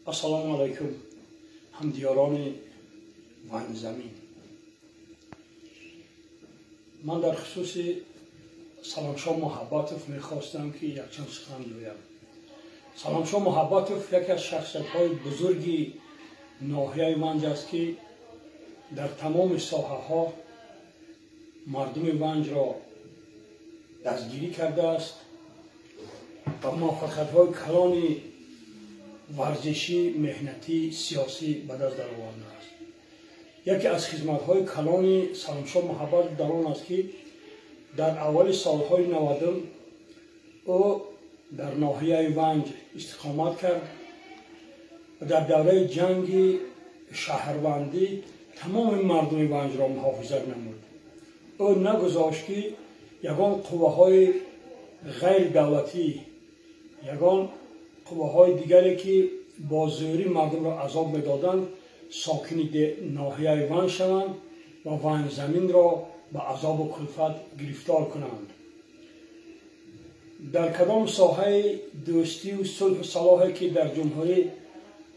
Ассалому алайкум, ҳамдиёрони Ванҷзамин. Ман дар хусуси Саламшоҳ Муҳаббатов мехостам, ки якчанд сухан гӯям. Саламшоҳ Муҳаббатов яке аз шахсиятҳои бузурги ноҳияи Ванҷ аст, ки дар тамоми соҳаҳо мардуми Ванҷро дастгирӣ кардааст ва муваффақиятҳои калони варзишӣ, меҳнатӣ, сиёсӣ ба даст даровардааст. Яке аз хизматҳои калони Саламшоҳ Муҳаббатов дар он аст, ки дар аввали солҳои 90 ӯ дар ноҳияи Ванҷ истиқомат кард ва дар давраи ҷанги шаҳрвандӣ тамоми мардуми Ванҷро муҳофизат намуд. Ӯ нагузошт, ки ягон қувваҳои ғайридавлатӣ, ягон қувваҳои дигаре, ки бо зӯрӣ мардумро азоб медоданд, сокини ноҳияи Ванҷ шаванд ва Ванҷзаминро ба азобу кулфат гирифтор кунанд. Дар кадом соҳаи дӯстию сулҳу салоҳе, ки дар ҷумҳурӣ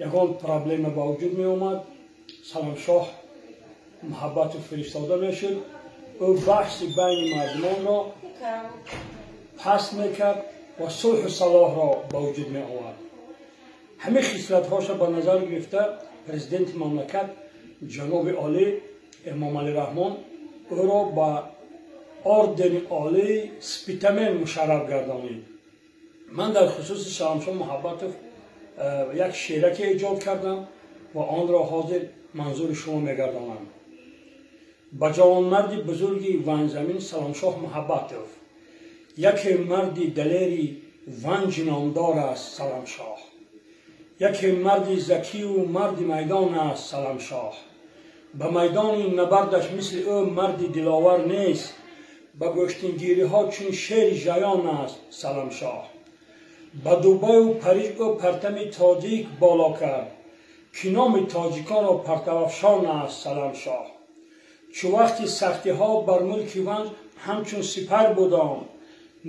ягон проблема ба вуҷуд меомад, Саламшоҳ Муҳаббатов фиристода мешуд. Ӯ баҳси байни мардумонро паст мекард ва сулҳу салоҳро ба вуҷуд меовард. Ҳамин хислатҳоша ба назар гирифта, президенти мамлакат ҷаноби олӣ Эмомалӣ Раҳмон ӯро ба ордени олии Спитамен мушарраф гардонид. Ман дар хусуси Саламшоҳ Муҳаббатов як шеъраке эҷод кардам ва онро ҳозир манзури шумо мегардонам. Ба ҷавонмарди бузурги Ванҷзамин Саламшоҳ Муҳаббатов. Яке марди далери Ванҷи номдор аст Саламшоҳ, яке марди закию марди майдон аст Саламшоҳ. Ба майдони набардаш мисли ӯ марди диловар нест, ба гӯштингириҳо чун шери жаён аст Саламшоҳ. Ба Дубаю Париж ӯ партами тоҷик боло кард, ки номи тоҷиконро партавафшон аст Саламшоҳ. Чу вақти сахтиҳо бар мулки Ванҷ ҳамчун сипар будам,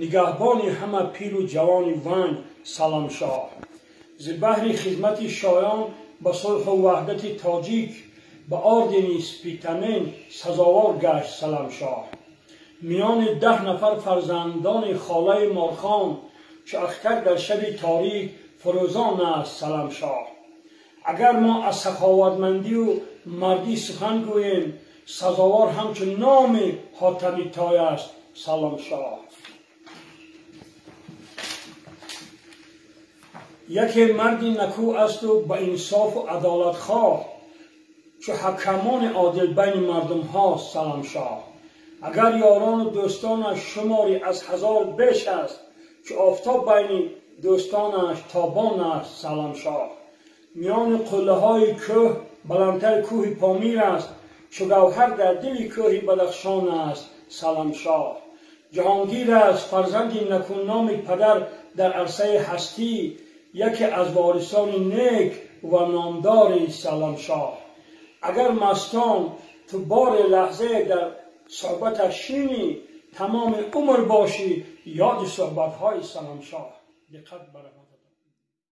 нигаҳбони ҳама пиру ҷавони Ванҷ Саламшоҳ. Зи баҳри хизмати шоён ба сулҳу ваҳдати тоҷик, ба ордени Спитамен сазовор гашт Саламшоҳ. Миёни 10 нафар фарзандони холаи Морхон, чу ахтар дар шаби торик фурӯзон аст Саламшоҳ. Агар мо аз саховатмандию мардӣ сухан гӯем, сазовор ҳамчун номи Ҳотами Той аст Саламшоҳ. Яке марди накӯ асту ба инсофу адолатхоҳ, чу ҳакамони одил байни мардумҳост Саламшоҳ. Агар ёрону дӯстонаш шумори аз 1000 беш аст, чу офтоб байни дӯстонаш тобон аст Саламшоҳ. Миёни қуллаҳои кӯҳ баландтар кӯҳи Помир аст, чу гавҳар дар дили кӯҳи Бадахшон аст Саламшоҳ. Ҷаҳонгир аст фарзанди накӯноми падар дар арсаи ҳастӣ, яке аз ворисони нек ва номдори Саламшоҳ. Агар мастон ту бори лаҳзае дар суҳбаташ шинӣ, тамоми умр бошӣ ёди суҳбатҳои Саламшоҳ. Диққат баравон.